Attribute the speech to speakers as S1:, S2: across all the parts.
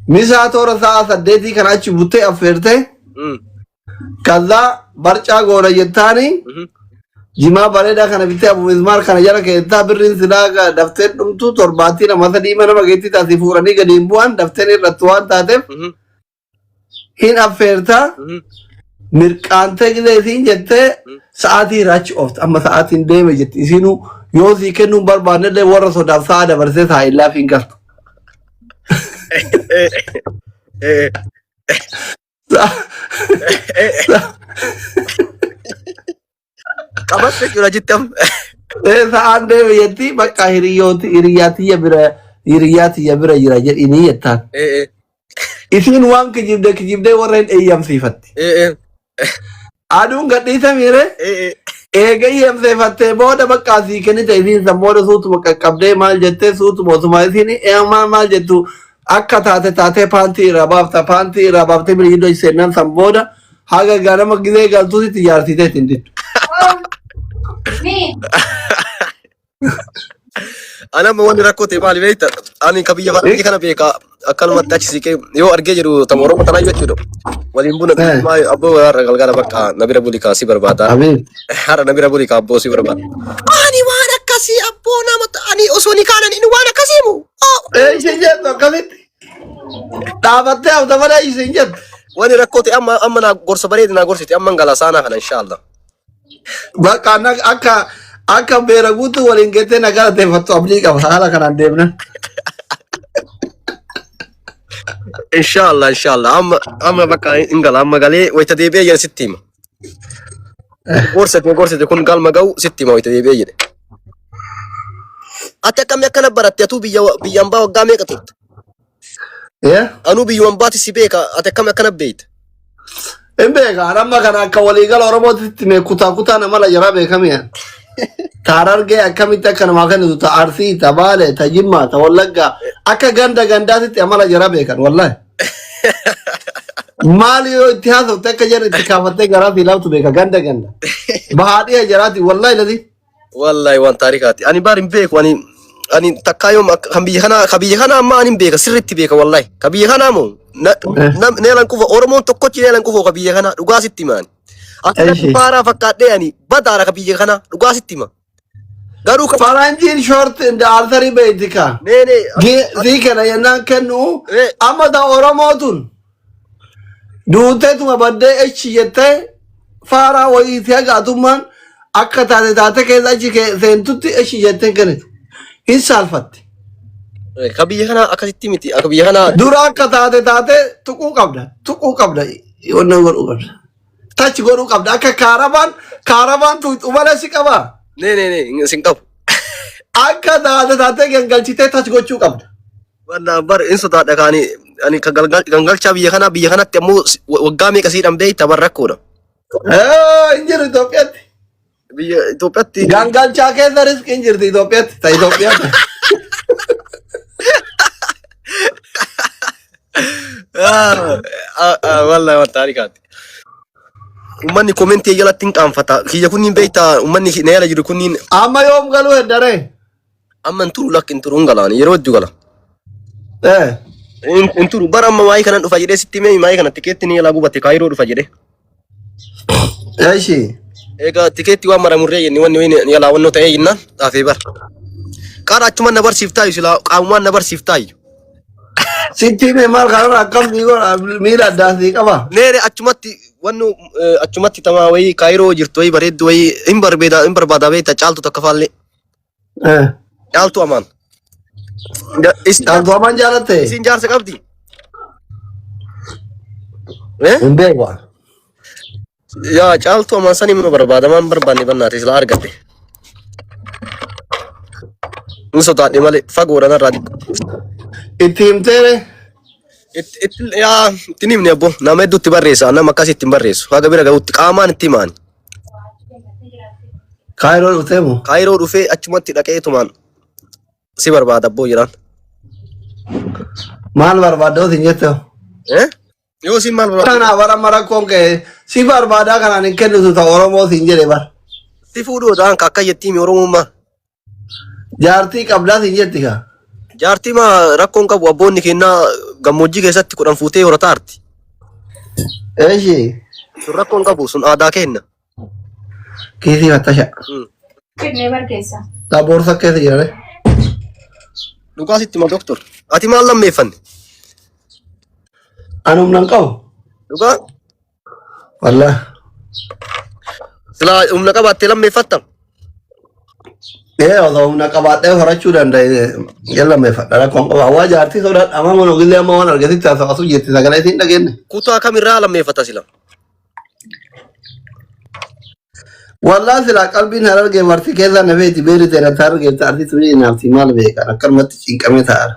S1: Misaa toora sa'a 8 kana achi buttee affeertee kazaa barcaa goona jettaani jimaa bareedaa kana bittee abu ismaar kana jala keessaa birriin silaa daftee dhumtu torbaatii nama sadii nama geetti taasii fuuranii gadi hin bu'an dafteen irratti waan taateef hin affeertaa mirqaantee gizee isiin jettee sa'aatii irraa achi oofta amma sa'aatiin deeme jetti isiinuu yoo sii kennuu hin barbaanne illee warra sodaaf sa'a dabarsee sa'a illaaf hin galtu.
S2: Qabatte jechuudha jitti amma.
S1: Sa'aan deeme jetti bakka hiriyooti hiriyyaa tiyya bira hiriyyaa tiyya bira jira jedhinii jettaan. Isiin waan kijibde kijibdee warra hin eeyyamsiifatti. Aduun gadhiisa miire eega eeyyamsiifattee booda bakka asii kennite isiin san booda suutuma qaqqabdee maal jettee suutuma osuma isiin maal maal jettu akka taate taatee paantii irraa baafta paantii irraa baaftee bira seennan san booda haga ganama gizee galtuutti jaarsitee ittiin diddu.
S2: Ana amma wanni rakkoo ta'e maali beekta? Ani ka biyya faranjii kana beeka akkanumatti achi siqee yoo argee jedhu tama Oromoo tanaa jechuudha. Waliin buna maa abboo har'a galgala bakka na bira buli kaa si barbaada.
S1: Amiin.
S2: Har'a na bira buli kaa abboo si barbaada. Ani waan akkasii abboo nama ani osoo ni kaanan inni waan akkasii mu.
S1: Isin jettu akkamitti? Dhaabattee hafta malee isin jettu.
S2: Wani rakkoo ta'e amma amma naa gorsa bareeda naa gorsite amma gala saanaa kana inshaallah.
S1: Bakka akka akka beera guutuu waliin geettee na galateeffattu abdii qaba haala kanaan deemna.
S2: Inshaallah inshaallah amma amma bakka hin gala amma galee wayita deebi'ee jedhe sitti hima. Gorsite gorsite kun galma ga'u sitti hima wayita deebi'ee jedhe. Ati akkamii akkana baratte atuu biyya biyya ambaa waggaa meeqa turte? Anuu biyyuma ambaati si beeka ati akkamii akkana beekta?
S1: Hin beeka amma kana akka waliigala Oromootitti mee kutaa kutaa nama la jaraa beekamee. Ta Harargee akkamitti akka namaa kennitu ta Arsii ta Baale ta Jimmaa ta Wallaggaa akka ganda gandaatitti amala jaraa beekan wallahi. Maali yoo itti haasofte akka jarri itti kaafattee garaa fi laaftu beeka ganda ganda. Bahaadhiya jaraati wallahi lazi.
S2: Wallahi waan taarikaati. Ani baar hin beeku ani ani takkaa yoom akka- kan biyya kanaa kan biyya kanaa amma ani hin beeka sirriitti beeka wallahi. Kan biyya kanaa moo na na neelan kufa Oromoon tokkochi neelan kufa kan biyya kanaa dhugaa sitti hima ani. Asirratti
S1: Eshi.
S2: faaraa fakkaadhee ani badaara kan biyya kanaa dhugaa sitti hima. Garuu kan
S1: Faranjiin short in the artery beetika.
S2: nee nee
S1: Sii kana yennaan kennu
S2: nee
S1: amma ta Oromoo tun duuteetuma baddee echi jettee faaraa wayiitii haga atummaan akka taate taate keessa achi seentutti echi jettee kennitu. Hin saalfatti.
S2: Kan biyya kanaa akkasitti miti akka biyya kanaa
S1: Dura akka taate taate tuquu qabda. Tuquu qabda. Onnee godhuu qabda. Tachi godhuu qabda. Akka kaarabaan kaarabaan tuqxu malee si qabaa.
S2: nee nee nee sin qabu.
S1: Akka taate taatee gangalchitee tachi gochuu qabda.
S2: Wallaa bar in sodaadha kaani ani kan gangalchaa biyya kanaa biyya kanatti ammoo waggaa meeqa siidhan beekta bar rakkoodha.
S1: Hin jiru Itoophiyaatti.
S2: Biyya Itoophiyaatti
S1: Gangalchaa keessa riskiin jirti Itoophiyaatti. Ta Itoophiyaatti.
S2: Wallaa waan taarikaati. Uummanni komentii jalatti hin qaanfata. Kiyya kunniin beektaa uummanni na jala jiru kunniin
S1: Amma yoom galuu heddaree?
S2: Amma hin turu lakki hin turu hin galaani yeroo hedduu gala. Hin turu bara amma maayii kanan dhufa jedhee sitti himee maayii kana tikeetti ni jalaa gubate kaayiroo dhufa jedhee.
S1: Eshi.
S2: Egaa tikeetti waan maramurree jenni wanni wayii ni jalaa wannoo ta'ee jennaan dhaafee bara. Qaara achumaan na barsiiftaayu silaa qaamumaan na barsiiftaayu.
S1: Sitti himee maal kanarra akkam sii godha miila addaan sii qaba.
S2: Neere achumatti wannu achumatti tamaa wayii kaayiroo jirtu wayii bareeddu wayii hin barbaada hin barbaada beekta caaltu takka faallee. Caaltuu Amaan.
S1: Caaltuu Amaan jaalatte?
S2: Isin jaarsa qabdi?
S1: Hin beeku.
S2: Yaa Caaltuu Amaan sani immoo barbaada maan barbaanne bannaate silaa argatte. Hin sodaadhe malee fagoodha narraa xiqqoo.
S1: Itti himteere?
S2: Itti yaa itti hin himne abbo nama hedduutti barreessa nama akkasii itti hin barreessu haga bira gahutti qaamaan itti himaani.
S1: Kaayiroo dhuftee moo?
S2: Kaayiroo dhufee achumatti dhaqeetumaan si barbaada abboo jedhaan.
S1: Maal barbaadda yoo siin jette?
S2: Eh? Yoo siin maal barbaadda?
S1: Kanaa bara amma rakkoon ka'e si barbaadaa kanaan hin kennitu ta Oromoo siin jedhe bar.
S2: Si fuudhuu dhaan akka jettii mi Oromummaa.
S1: Jaartii qabdaa siin jetti kaa.
S2: Jaartii maa rakkoon qabu abboonni kennaa gammoojjii keessatti 10 fuutee horataarti.
S1: Eeshi.
S2: Sun rakkoon qabu sun aadaa kenna.
S1: Kiisii fattasha.
S3: Fidnee barkeessa.
S1: Taa boorsa keessa jira re.
S2: Dhugaa sitti hima doktor. Ati maal lammeeffanne?
S1: Ani humna hin qabu.
S2: Dhugaa
S1: Wallah.
S2: silaa humna qabaattee lammeeffatta.
S1: Ee osoo humna qabaadhee horachuu danda'e yan lammeeffadha rakkoon qaba. Waa jaartii sodaadha amma mana ogillee amma waan argatitti haasa'asu jetti sagalee isiin dhageenye.
S2: Kutaa kamirraa lammeeffata sila?
S1: Wallaa silaa qalbiin harargee marti keessaa na feeti beeri ta'e natti harargee arti tuni naafti maal beekan akkanumatti cinqamee taa'ara.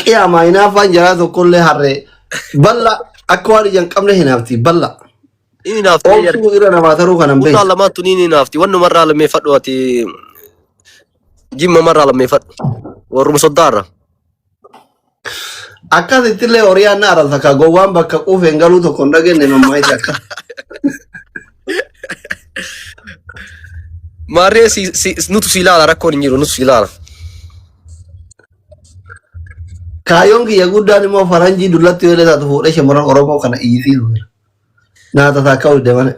S1: Qiyaamaa hinaaffaan jaraa tokkollee harree balla akka waan ija hin qabne hinaafti balla.
S2: Inni naafti.
S1: Oomsuu irra namaa taruu kanan
S2: Kutaa
S1: beektu.
S2: lamaan tuni ni naafti. Wannumarraa lammeeffadhu ati jimmamarraa lammeeffadhu. Warruma soddaarra.
S1: Akkasittillee horiyaan na arasa ka gowwaan bakka quufeen galuu tokko hin dhageenye mammaayiti akka.
S2: Maarree si, si, nutu si ilaala rakkoon hin jiru nutu si ilaala.
S1: Kaayyoon kiyya guddaan immoo faranjii dullatti yoo taatu fuudhee shamarran Oromoo kana iyyisiisu. Naa tasaa akka hojjete malee.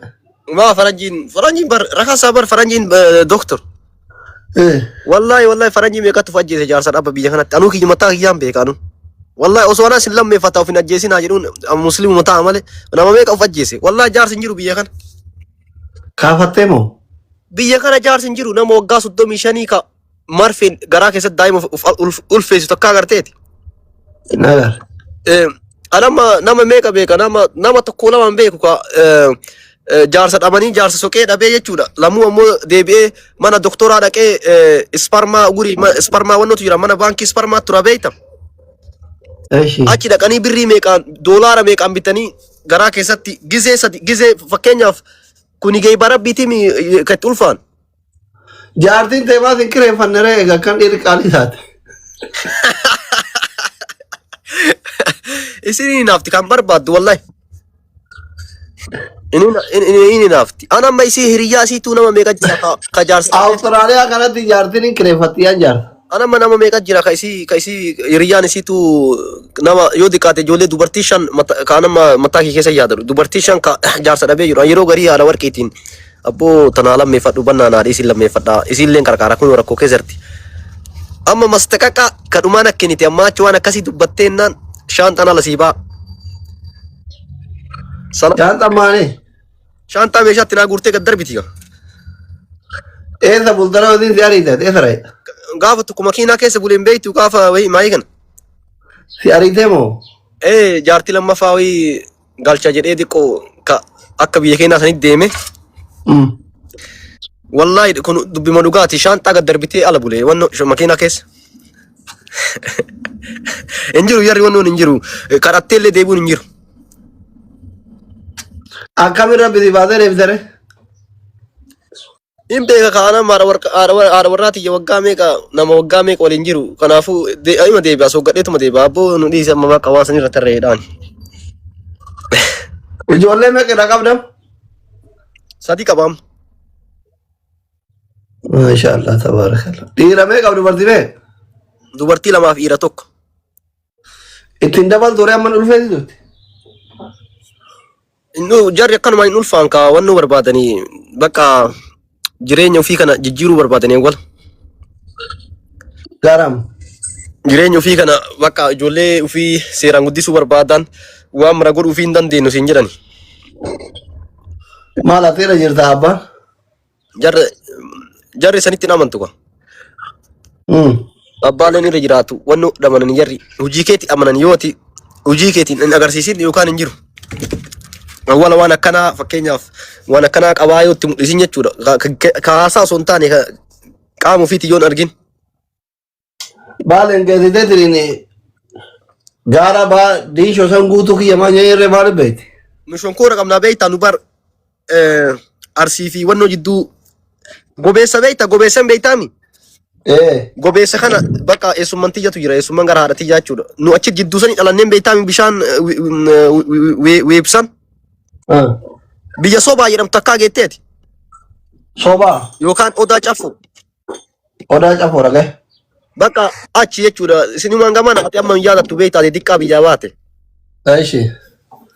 S2: Maa faranjiin faranjiin bar rakasaa bar faranjiin doktor. Wallahi wallahi faranjii meeqatu of ajjeese jaarsa dhabba biyya kanatti anuu kiyya mataa kiyyaan beeka anuu. Wallahi osoo anaa sin lammeeffata of hin ajjeesinaa jedhuun musliimuma ta'a malee nama meeqa of ajjeese wallahi jaarsi hin jiru biyya kana.
S1: Kaafattee moo?
S2: Biyya kana jaarsi hin jiru nama waggaa 35 ka marfeen garaa keessatti daa'ima of ulfeessu takka agarteeti.
S1: Nagar.
S2: Anama nama meeqa beeka nama nama tokko lama hin beeku ka jaarsa dhabanii jaarsa soqee dhabee jechuudha. Lamuu ammoo deebi'ee mana doktoraa dhaqee isparmaa gurii isparmaa wannotu jira mana baankii isparmaa tura beekta.
S1: Eshi.
S2: Achi dhaqanii birrii meeqaan doolaara meeqaan bitanii garaa keessatti gizee sadi gizee fakkeenyaaf kuni geeba rabbiitii kan itti ulfaan.
S1: Jaartiin tee maaf hin kireeffanne ree egaa kan dhiirri qaalii taate.
S2: Isin hin hinaafti kan barbaaddu wallahi. Inni hin hinaafti. An amma isii hiriyyaa isiituu nama meeqa jira ka jaarsa.
S1: Awustiraaliyaa kanatti jaartiin hin kireeffatti yaan jaarsa.
S2: An amma nama meeqa jira ka isii hiriyyaan isiituu nama yoo diqqaate ijoollee dubartii shan ka an amma mataa kee keessa yaadadhu dubartii shan ka jaarsa dhabee jiru. An yeroo garii haadha warqiitiin Abboo tanaa lammeeffadhu bannaa naa dhiisin lammeeffadha isiilleen qarqaara kun rakkoo keessa jirti. Amma mastaqaqa kadhumaan akkiniti amma achi waan akkasii dubbatteennaan shaanxaan ala sii ba'a. Sana
S1: Shaanxaan maali?
S2: shaanxaa meeshaatti naa guurtee gad darbiti gaa.
S1: Eessa bultara wasiin si ariite? Eessa ra'e?
S2: Gaafa tokko makiinaa keessa buleen beektu gaafa wayii maayii kana.
S1: Si ariite moo?
S2: Ee jaartii lammaffaa wayii galcha jedhee xiqqoo ka akka biyya keenyaa sanitti deeme. Wallaahi kun dubbima dhugaati shaanxaa gad darbitee ala bulee wanno makiinaa keessa. Hin jiru jarri wannoon hin jiru kadhattee illee deebi'uun hin jiru.
S1: Akkamiin rabbi si baasee deebisere?
S2: Hin beeka ka anam haadha warqa haadha war- haadha warraa tiyya waggaa meeqa nama waggaa meeqa waliin jiru kanaafuu de- ima deebi'a sooggadheetuma deebi'a abboo nu dhiisi amma bakka waan sanirra tarreedhaan.
S1: Ijoollee meeqa irraa qabda?
S2: Sadi qabaam.
S1: Maasha Allah tabaarakallah. Dhiira meeqa dubartii meeqa?
S2: Dubartii lamaaf dhiira tokko.
S1: Ittiin dabaltu horii amma ulfeessi turte.
S2: Inni jarri akkanuma hin ulfaan kaa wannoo barbaadanii bakka jireenya ofii kana jijjiiruu barbaadanii wal.
S1: Garam.
S2: Jireenya ofii kana bakka ijoollee ofii seeraan guddisuu barbaadan waan mara godhuu ofii hin dandeenyu siin jedhani.
S1: Maal ati irra jirta abbaan?
S2: Jarri jarri sanitti hin amantu kaa. Abbaaleen irra jiraatu wanni dhamananii jarri hojii keetti amanan yoo ati hojii keetiin hin agarsiisin yookaan hin jiru. Awwaala waan akkanaa fakkeenyaaf waan akkanaa qabaa yoo itti mul'isin jechuudha. Ka haasaa osoo hin taane ka qaama ofiitti yoo hin argin.
S1: Baaleen geessitee tiriin gaara baa diishoo san guutuu kiyya maa nyaayirree maaliif beekti?
S2: Nu shonkoora qabnaa beektaa nu bar arsii fi wannoo jidduu gobeessa beektaa gobeessan beektaami.
S1: Ee.
S2: Gobeessa kana bakka eessumman tiyyatu jira eessumman gara haadha tiyyaa jechuudha. Nu achi jidduu sanii dhalanneen beektaami bishaan weebsan. Biyya sobaa jedhamtu takkaa geetteeti
S1: Sobaa.
S2: yookaan odaa caffo.
S1: Odaa cafoo dhagaye.
S2: Bakka achi jechuudha. Isinumaan gamana ati amma hin yaadattu beektaa ati xiqqaa biyyaa baate.
S1: Eshi.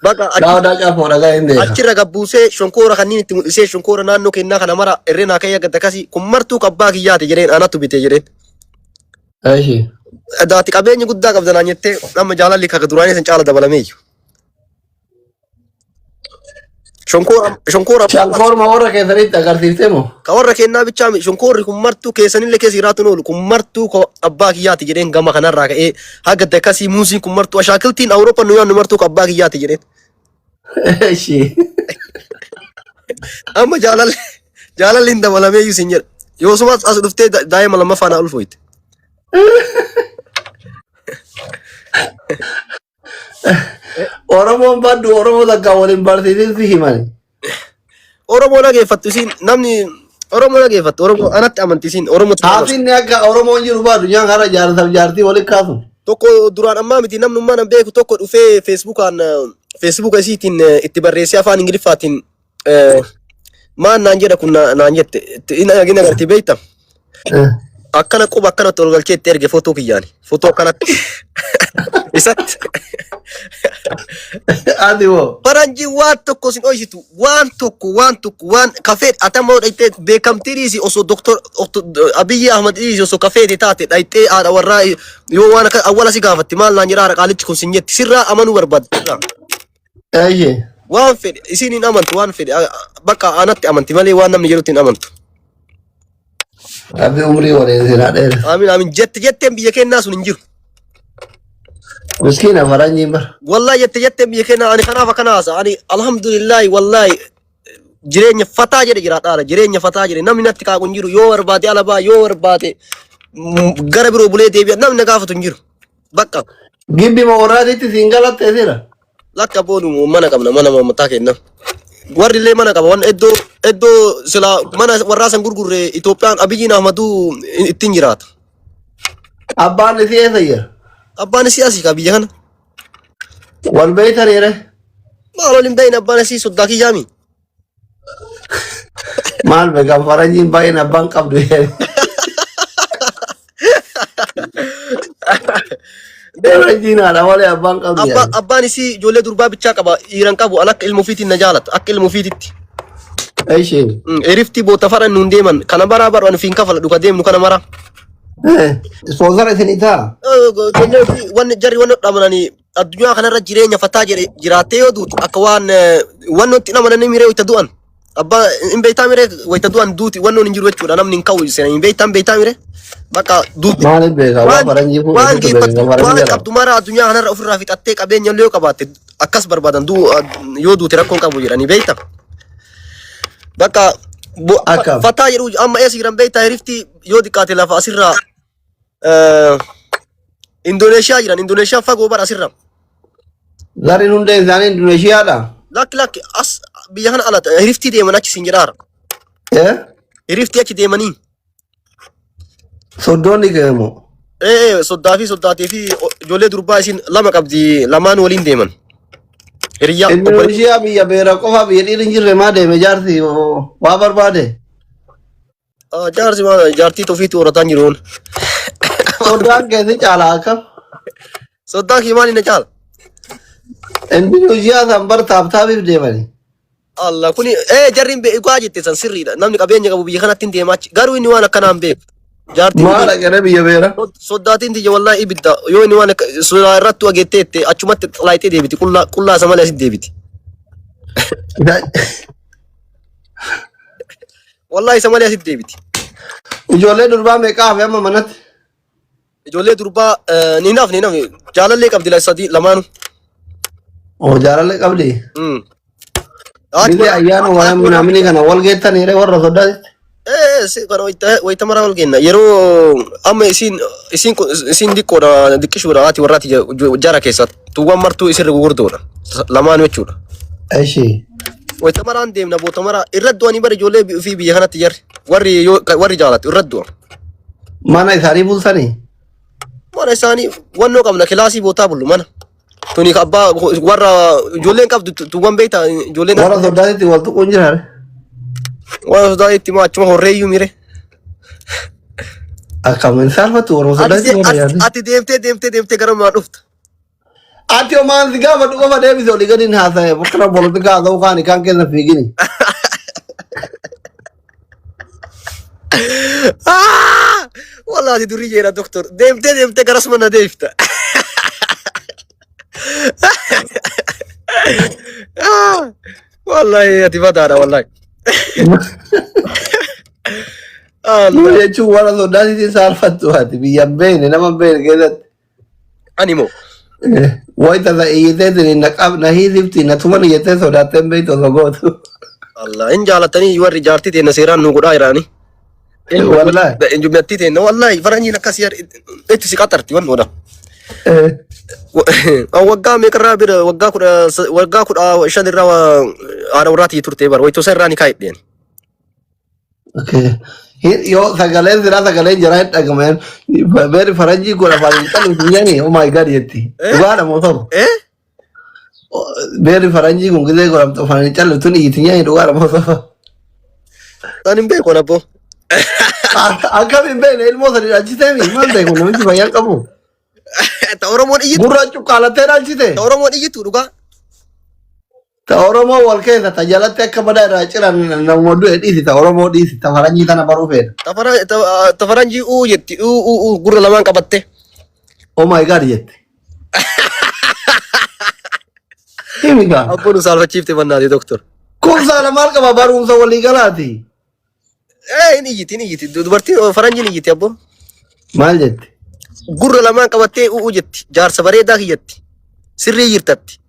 S2: Bakka achi
S1: Daawwadaa caafoo dhagaa hin beeka.
S2: achirra gabbuusee shonkoora kanneen itti mul'isee shonkoora naannoo kennaa kana mara irreen haa ka'ee gadda kasii kun martuu kabbaa kiyyaati jedheen anatu bite jedheen.
S1: Eshi.
S2: Daati qabeenya guddaa qabda naan jettee amma jaalalli kaka duraanii san caala dabalameeyyu. Shonkoora shonkoora
S1: Shankoorma warra keessanitti agarsiiftee moo?
S2: ka warra kennaa bichaa miti. Shonkoorri kun martuu keessanillee keessa jiraatu oolu kun martuu ko abbaa kiyyaati jedheen gama kanarraa ka'ee haga dakasii muuziin kun martuu ashaakiltiin Awurooppaa nu yaadnu martuu ko abbaa kiyyaati jedheen.
S1: Eshi.
S2: Amma jaalalli jaalalli hin dabalameeyyuu sin jedha. Yoosumas as dhuftee daa'ima lammaffaa naa ulfooyte.
S1: Oromoon baddu Oromoo takka waliin barsiisin si himani.
S2: Oromoo dhageeffattu isiin namni Oromoo dhageeffattu Oromoo anatti amanti isiin Oromootti amanti.
S1: Haafinni akka Oromoon jiru baadu addunyaan kana jaarsaaf jaartii waliin kaasu.
S2: Tokko duraan ammaa miti namnummaa nan beeku tokko dhufee feesbuukaan feesbuuka isiitiin itti barreessee afaan Ingiliffaatiin maan naan jedha kun naan jette inni agartee beekta. Akkana quba akkanatti ol galchee itti erge footoo kiyyaani. Footoo akkanatti. Isatti.
S1: Ati hoo?
S2: Faranjii waan tokko sin dhoysitu waan tokko waan tokko waan kafee atamoo dhayxee beekamtii dhiisi osoo doktor Abiyyi Ahmad dhiisi osoo kafeete taate dhayxee haadha warraa yoo waan akka awwala si gaafatti maal naan jedha haadha qaalichi kun sin jetti sirraa amanuu barbaaddi sirraa.
S1: Eeyyee.
S2: Waan fedhe isiin hin amantu waan fedhe bakka anatti amanti malee waan namni jedhutti hin amantu.
S1: Rabbi umrii waliin isin haa dheeressu.
S2: Amiin amiin jette jetteen biyya kennaa sun hin jiru.
S1: Miskiina faranjiin bara.
S2: Wallahi jette jetteen biyya kennaa ani kanaaf akkana haasa ani alhamdulillahi wallahi jireenya fataa jedhe jiraadhaara jireenya fataa jedhe namni natti kaaqu hin jiru yoo barbaade alabaa yoo barbaade gara biroo bulee deebi'a namni na gaafatu hin jiru. Bakka
S1: Gibbi ma warraatitti siin galatte sira.
S2: Lakka boonu mana qabna mana mataa kenna. Warri illee mana qaba waan iddoo iddoo sila mana warraa san gurgurre Itoophiyaan Abiyyiin Ahmaduu ittiin jiraata.
S1: Abbaan isii eessa jira?
S2: Abbaan isii asii ka biyya kana.
S1: Wal beeytaniire?
S2: Maal waliin beeyna abbaan isii soddaa kiyyaami.
S1: Maal beekan faranjiin baay'een abbaan qabdu. Faranjiin haadha malee abbaan qabdu.
S2: Abbaan isii ijoollee durbaa bichaa qaba dhiiran qabu an akka ilma ofiitiin na jaalata akka ilma ofiititti.
S1: Ishee.
S2: Eriftii boota fadhan nuun deeman kana baraa baru ani fiin kafala dhuka deemnu kana maraa.
S1: Ispoonsara isinii ta'a.
S2: Ijoollee ofii wanni jarri wanni dhamananii addunyaa kanarra jireenya fataa jedhe jiraattee yoo duutu akka waan wanni itti amananii miree wayita du'an abbaa hin beektaa miree wayita du'an duuti wannoon hin jiru jechuudha namni hin ka'u sena hin beektaan beektaa miree bakka duuti
S1: Maaliif beeka waan faranjii fuudhe
S2: waan
S1: situ beeka
S2: geeffattu
S1: faranjii
S2: waan
S1: jedhama.
S2: qabdu mara addunyaa kanarra ofirraa fixattee qabeenya illee yoo qabaatte akkas barbaadan du'u yoo duute rakkoon qabu jedhanii beekta. Bakka
S1: Akkam.
S2: fataa jedhu amma eessa jiran beektaa hirifti yoo xiqqaate lafa asirraa Indoneeshiyaa jiran. Indoneeshiyaan fagoo bara asirra.
S1: Zariin hundee isaanii Indoneeshiyaadha.
S2: Lakki lakki as biyya kana ala hiriftii deeman achi siin jedhaara.
S1: Eh?
S2: Hiriftii achi deemanii.
S1: Soddoonni kee moo?
S2: Ee soddaa fi soddaatii fi ijoollee durbaa isin lama qabdi lamaan waliin deeman. Hiriyyaa
S1: Indoneeshiyaa biyya beera qofa biyya dhiirri hin jirre maa deeme jaarsi waa barbaade.
S2: Jaarsi maal jaartii tofiitti horataan jiruun.
S1: Soddaan kee si caala akkam?
S2: Soddaan kee maali na caala?
S1: Indoneeshiyaa san bar taaptaabiif deemani.
S2: Allah kuni ee jarri hin beeku jette san sirriidha. Namni qabeenya qabu biyya kanatti hin deemaa achi. Garuu inni waan akkanaa hin beeku. Jaartiin
S1: Maal dhaqee biyya beera?
S2: soddaatiin tiyya wallahi ibidda yoo inni waan akka sodaa irrattu ageettee achumatti xalaayitee deebiti qullaa qullaa isa malee asitti deebiti. Wallahi isa malee asitti deebiti.
S1: Ijoollee durbaa meeqa hafe amma manatti?
S2: Ijoollee durbaa ni hafne ni hafne jaalallee qabdi la sadii lamaanu.
S1: Oo jaalallee qabdi.
S2: Haati
S1: Biyya ayyaana waan minaamini kana wal geettaniire warra soddaatitti.
S2: Ee si kana wayita maraa wal geenna yeroo amma isiin isiin kun isiin diqqoodha diqqishuudha haati warraati jara keessa tuuwwan martuu isirra gugurdoodha lamaanu jechuudha.
S1: Eshi.
S2: Wayita maraan deemna boota maraa irra du'anii bara ijoollee fi biyya kanatti jarri warri yoo warri jaalatu irra du'a.
S1: Mana isaanii bultanii?
S2: Mana isaanii wannoo qabna kilaasii bootaa bullu mana. Tuni ka abbaa warra ijoolleen qabdu tuuwwan beektaa ijoolleen
S1: Warra soddaatitti wal tuquun jiraare.
S2: Warra soddaatitti maa achuma horreeyyuu mire.
S1: Akkam hin saalfattu warra
S2: Ati
S1: sodaatti warra
S2: ati
S1: yaadde.
S2: ati deemtee deemtee deemtee gara maa dhufta.
S1: Ati homaan si gaafadhu qofa deebise olii gadi hin haasa'e. Bakka polotikaa haasa'u kaan kaan keessa fiigini.
S2: Ah! Wallahi ati durii jeera doktor. Deemtee deemtee garasuma na deebifta. Ah! Wallahi ati badaadha wallahi.
S1: Nu
S2: Allah.
S1: jechuun warra sodaatti saalfattu ati biyya hin beekne nama hin beekne keessatti.
S2: Ani moo?
S1: Wayita isa iyyiteetiin na qab na hiisifti na tuman iyyatee sodaattee hin beektu osoo gootu.
S2: Allah hin jaalatanii warri jaartii teenna seeraan nu godhaa jiraani.
S1: Wallahi.
S2: Injumyattii teenna wallahi faranjiin akkasii itti si qaxarti wannoodha. Waggaa meeqarraa bira waggaa 15 irraa haadha warraatii turte bara wayitoo isa irraa ni kaa'edheen.
S1: Okay. Yoo sagaleen siraa sagaleen jaraa hin dhagaman beeri faranjii kun afaan hin qabu jedhani oh my god jetti. Dhugaadha moo soba?
S2: Eh?
S1: Beeri faranjii kun gisee godhamtu afaan hin callu tun iyyiti nyaani dhugaadha moo soba?
S2: Ani hin beeku abbo.
S1: Akkam hin beekne ilmoo sadi dhalchitee mi? Maal ta'e kun namichi fayyaa hin qabu?
S2: Ta Oromoon iyyitu.
S1: Gurra cuqqaalattee dhalchite.
S2: Ta Oromoon iyyitu dhugaa.
S1: Ta Oromoo wal keessa ta jalatti akka badaa irraa ciran namuma du'e dhiisi ta Oromoo dhiisi ta faranjii tana baruu feena.
S2: Ta faranjii uu jetti uu uu uu gurra lamaan qabatte.
S1: Oh my god jette. Himi gaa.
S2: Abboon nu saalfachiifte bannaati doktor.
S1: Kun saala maal qaba barumsa walii galaati.
S2: Ee hin iyyiti hin iyyiti dubartiin faranjiin iyyiti abbo.
S1: Maal jette?
S2: Gurra lamaan qabattee uu jetti jaarsa bareedaa kiyyatti sirrii jirtatti.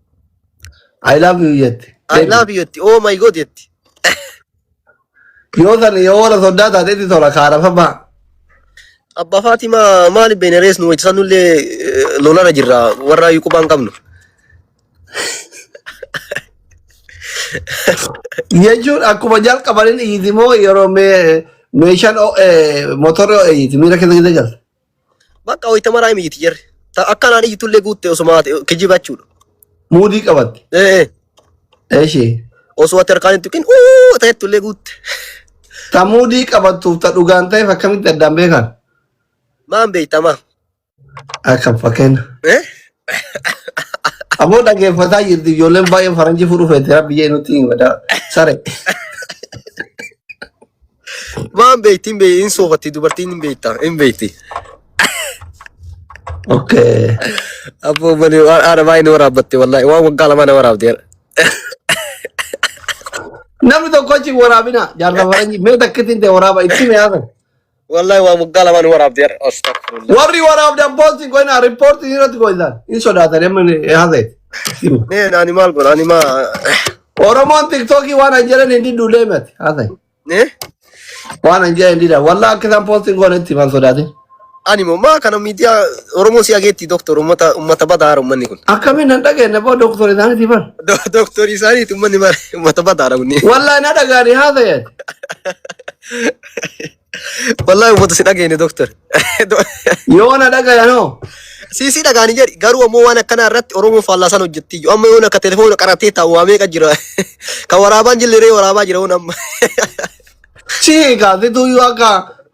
S1: I love you jette.
S2: I love you jetti oh my god jetti.
S1: Yoo san yoo warra soddaa taatetti tola kaarafa ba'a.
S2: Abbaa Faatimaa maali beene rees nu wayita sanullee lolarra jirra warra qubaan hin qabnu.
S1: Jechuun akkuma jalqabaniin iyyiti moo yeroo meeshaan motorri iyyiti miira keessa keessa galta.
S2: Bakka wayita maraa himi iyyiti jarri. Ta akkanaan iyyitullee guutte osuma kijiba jechuudha.
S1: Muudii qabatti.
S2: Ee
S1: Eshi.
S2: osoo ati harkaan hin tuqin uu ta'ettullee guutte.
S1: Ta muudii qabattuuf ta dhugaan ta'eef akkamitti addaan beekan?
S2: Maan beeytamaa?
S1: Akkam fakkeenya.
S2: Eh?
S1: Ammoo dhaggeeffataa jirti ijoolleen baay'een faranjii fuudhuu feete rabbi jee nutti hin badaa. Sare.
S2: Maan beekti hin beekti hin soofatti dubartiin hin beekta hin beekti.
S1: Okay.
S2: Abboo malee waan haadha baay'ee na waraabbatte wallaahi waan waggaa lamaa na waraabde.
S1: Namni tokko achi hin waraabina jaarsa faranjii mee takkitti hin ta'e waraaba itti mee haasan.
S2: Wallahi waan waggaa lamaan waraabde har'a. Astagfirullah.
S1: Warri waraabdan poostii goyna riippoortii irratti goysan hin sodaatan amma haasa'e.
S2: Mee ani maal godha ani maa.
S1: Oromoon tiktookii waan an jedhan hin diddu deemati haasa'e.
S2: Eh?
S1: Waan an jedhan hin dida. Wallah akka isaan poostiin goone itti himan sodaatin.
S2: Ani moo maa kana miidiyaa Oromoo si ageetti doktor ummata ummata badaara ummanni kun.
S1: Akkamiin nan dhageenye boo doktor isaaniiti ban.
S2: Doktor isaaniiti ummanni mara ummata badaara kunni.
S1: Wallahi na dhagaani haasa'e.
S2: Wallahi ummata si dhageenye doktor.
S1: Yoo na dhagayanoo.
S2: Si si dhagaani jedhi garuu ammoo waan akkanaa irratti Oromoo faallaa san hojjetti iyyuu amma yoon akka telefoona qaratee taa'u waa meeqa jira. Kan waraabaan jillee ree waraabaa jira yoon amma.
S1: Si kaasituu yoo akka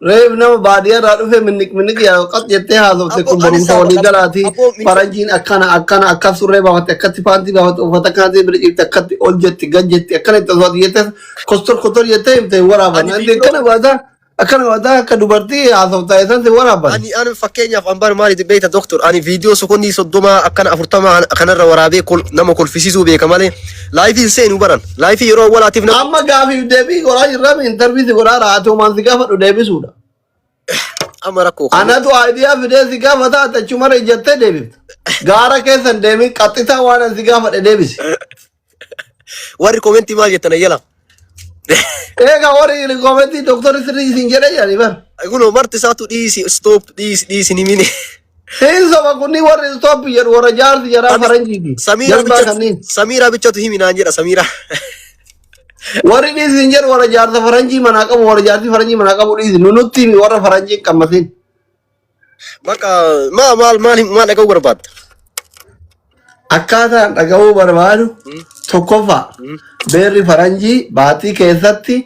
S1: reef nama baadiyyaa irraa dhufe minniq minniq yaa qas jettee haasofte
S2: Abbo
S1: kun
S2: ani
S1: barumsa
S2: saaba
S1: walii
S2: qaba.
S1: galaati.
S2: Abbo min
S1: Faranjiin akkana akkana akkas surree baafatte akkatti paantii baafatte uffata akkanatti bira ciifte akkatti ol jetti gad jetti akkana itti osoo ati jettee kostor kostor jettee himte hin waraaban.
S2: ani
S1: Anti
S2: viidiyoo
S1: akkana baataa akkana baataa akka dubartii haasoftaa isaan si waraaban.
S2: ani fakkeenyaaf an bar maali beekta doktor ani viidiyoo sekondii 30 akkana 40 kanarra waraabee nama kolfisiisuu beeka malee laayifii hin seenu baran laayifii yeroo awwalaatiif nama
S1: Amma gaafiif deebii godhaa jirra intarvii si godhaa raatu maan si gaafadhu deebisuudha.
S2: Amma rakkoo kana.
S1: Anatu aayidiyaa fidee si gaafata ati achumarra ijjattee deebifta. Gaara keessa hin deemin qaxxitaa waan an si gaafadhe deebisi.
S2: Warri komentii maal jettan ayyala?
S1: Egaa warri koomentii doktorri sirrii isin jedhe jedhani bar.
S2: Kunoo marti isaatu dhiisi stop dhiisi dhiisi ni mini.
S1: Hin soba kunni warri stop jedhu warra jaarsi jaraa faranjiiti.
S2: Samiira
S1: Jazbaa
S2: bichatu
S1: kanneen.
S2: Samiira bichatu himi naan jedha Samiira.
S1: Warri dhiisi hin jedhu warra jaarsa faranjii manaa qabu warra jaarsi faranjii manaa qabu dhiisi. Nu nutti himi warra faranjii hin qammasin.
S2: Bakka maa maal maal maal dhaga'uu barbaadda?
S1: Akkaataan dhaga'uu barbaadu tokkoffaa beerri faranjii baatii keessatti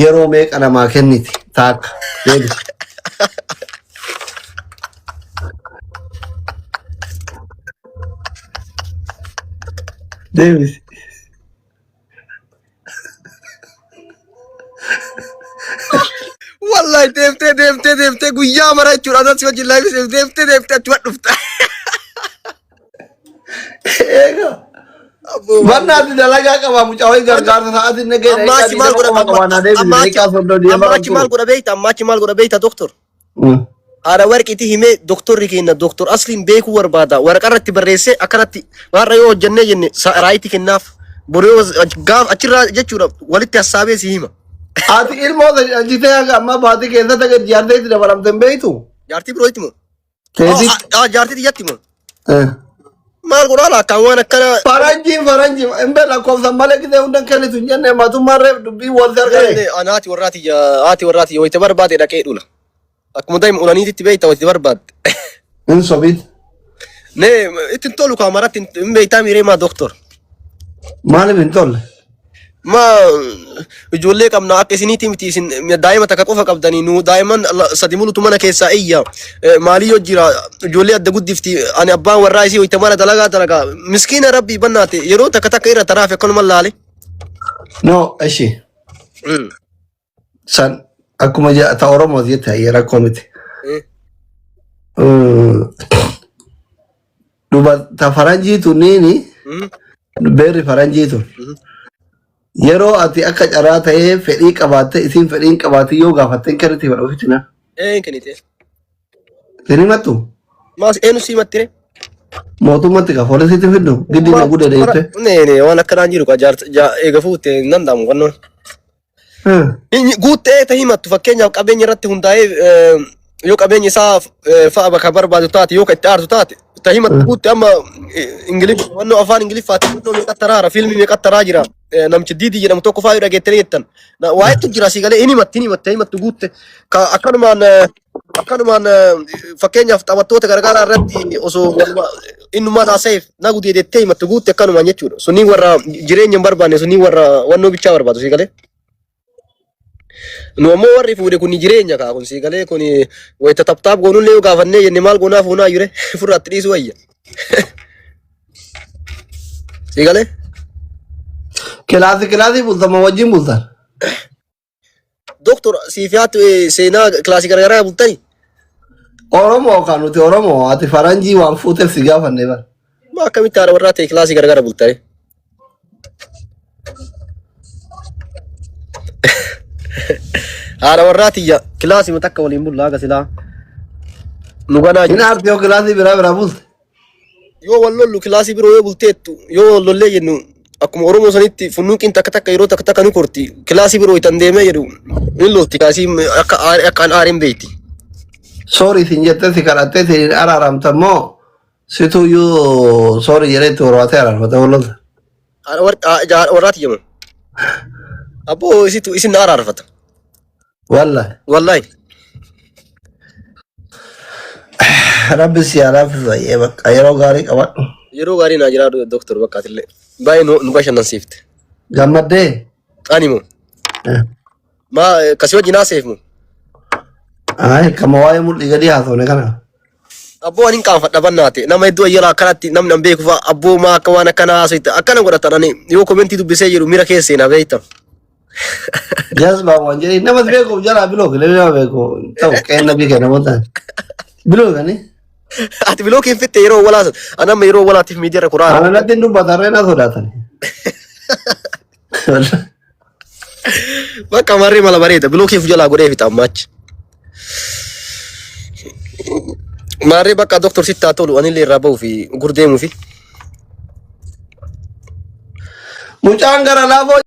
S1: yeroo meeqa namaa kenniti taakka deebisi. Deebisi.
S2: Wallahi deemtee deemtee deemtee guyyaa mara jechuudha. Anas si wajjin laayifii deemtee deemtee achuma dhufta.
S1: Eega. Bannaati dalagaa qaba mucaa wayii gargaarsa sa'aatiin nagee
S2: Amma achi maal godha? Amma achi maal godha beekta? Amma achi maal godha beekta doktor? Haadha warqiitti himee doktorri keenya doktor asliin beekuu barbaada. Waraqaa irratti barreessee akkanatti har'a yoo hojjennee jenne raayitii kennaaf. Boru yoo gaaf achirraa jechuudha walitti hassaabee si hima.
S1: Ati ilmoo dhalchitee haga ammaa baatii keessatti gadi jaartee itti dabalamte hin beektu?
S2: Jaartii biroo itti moo?
S1: Teetii.
S2: Jaartii tiyyatti moo? Maal godhaa laakkaan waan akkana.
S1: Faranjiin faranjiin hin beeku lakkoofsan malee gisee hunda hin kennitu hin jenne mootummaan reef dubbii wal dargee.
S2: Ana haati warraa tiyya haati warraa tiyya wayita barbaade dhaqee dhula. Akkuma daa'ima ulaniititti beekta wayita barbaadde.
S1: Hin sobiin.
S2: Nee itti hin tolu kaa maratti hin beektaa miiree maa doktor.
S1: Maaliif hin tolle?
S2: Ma ijoollee qabna akka isiniiti miti isin daa'ima takka qofa qabdanii nu daa'imman sadi mulutu mana keessaa iyya maalii yoo jira ijoollee adda guddifti ani abbaan warraa isii wayita mara dalagaa dalagaa miskiina rabbii bannaate yeroo takka takka irra taraafe akkanuma laale.
S1: No, eshi. San akkuma ta Oromooti jette hayyee rakkoo miti. Duba ta faranjii tunniini beerri faranjii tun yeroo ati akka caraa ta'ee fedhii qabaatte isiin fedhii hin qabaatin yoo gaafatte hin kenniti fedha ofitti na.
S2: Ee kennite.
S1: Sin himattu
S2: Maas eenyu si himattire?
S1: mootummatti ka poolisiitti fiddu giddi na gude deette.
S2: Nee nee waan akkanaan jiru ka jaarsa eega fuute hin danda'amu wannoon. Inni guuttee ta himattu fakkeenyaaf qabeenya irratti hundaa'ee yoo qabeenya isaa fa'a bakka barbaadu taate yoo ka itti aartu taate ta himattu guutte amma Ingiliff wannoo afaan Ingiliffaatti wannoo meeqa taraara fiilmii meeqa taraa jira namichi Diidii jedhamu tokko fa'aa yoo dhageettanii jettan waa'eetu jira sii galee hin himatti hin himatte himattu guutte ka akkanumaan akkanumaan fakkeenyaaf taphattoota gargaaraa irratti osoo innummaa taaseef na gudee jettee himattu guutte akkanumaan jechuudha. Sunniin warra jireenya hin barbaanne sunniin warra wannoo bichaa barbaadu sii galee. Nu ammoo warri fuudhe kun jireenya kaa kun sii galee kun wayita taptaap goonullee yoo gaafannee jenne maal goonaa fuunaa jire furraatti dhiisuu wayya. Sii galee.
S1: Kilaasii kilaasii bultan moo wajjin bultan?
S2: Doktor siif yaattu seenaa kilaasii garagaraa bultani.
S1: Oromoo kan nuti Oromoo ati faranjii waan fuuteef si gaafanne bara.
S2: Maa akkamitti haadha warraa ta'e kilaasii garagara bultani. Haadha warraa tiyya kilaasii takka waliin bulla haga silaa. Nu ganaa
S1: Hin aarti yoo kilaasii biraa biraa bulte.
S2: Yoo wal lollu kilaasii biroo yoo bulteettu yoo wal lollee jennu akkuma Oromoo sanitti funnuuqiin takka takka yeroo takka takka ni korti kilaasii biroo itan deemee jedhu ni lolti kaasii akka akka an aareen beekti.
S1: Sorry sin jettee si kadhattee si araaramta immoo situyyuu sorry jedhee itti horwaatee araarfata wal lolta.
S2: Haadha warraati jedhamu. Abboo isitu isin na araarfata.
S1: Wallahi.
S2: Wallahi.
S1: Rabbi si haa laaffisu baay'ee bakka yeroo gaarii qabadhu.
S2: Yeroo gaarii naa jiraadhu doktor bakka atillee. Baay'ee nu bashannansiifte.
S1: Gammaddee?
S2: Ani moo maa kasii wajjin haaseef moo?
S1: Ay, kama waa'ee mul'ii gadii haasofne kana.
S2: Abboo ani hin qaanfadha bannaate nama hedduu ayyala akkanatti namni an beeku fa'a abboo maa akka waan akkanaa haasofte akkana godhatan ani yoo komentii dubbisee jiru mira keessa seenaa beekta.
S1: Jazbaa waan jedhee namas beekuuf jalaa biloo namni nama beeku ta'u qe'een nabii kenna namoota. Biloo kani.
S2: Ati biloo kee fitte yeroo walaa ani amma yeroo walaatiif miidiyaa irra kuraa.
S1: Ana natti hin dubbatan ree na sodaatan.
S2: Bakka marree mala bareeda biloo keef jalaa godhee fixa amma achi. Maarree bakka doktor sitti haa tolu anillee irraa ba'uu fi gurdeemuu fi.
S1: Mucaan gara laafoo.